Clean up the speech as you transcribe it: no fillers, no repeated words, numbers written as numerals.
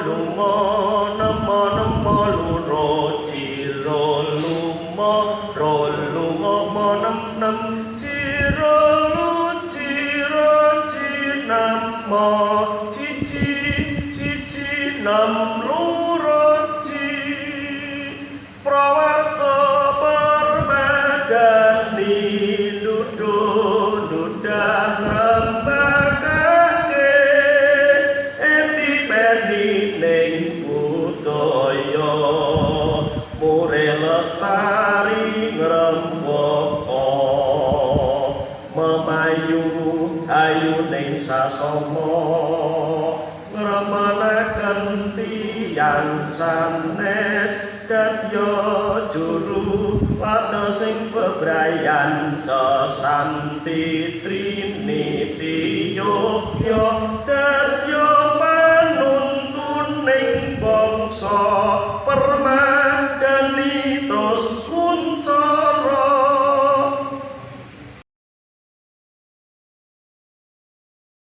luma nemo nemo loro ji ro luma ro luma mo nem nem ji ro lu ji ro ji nem mo ji ji ji ji nem loro ji prawarta permadani nuduh ngrembakake eti peni ning budaya mure lestari ngrembaka memayu ayu ning sasama ngremenaken tiyang sanes dadya juru latesing bebrayan sesanti triniti yogya dadya panuntuning bangsa.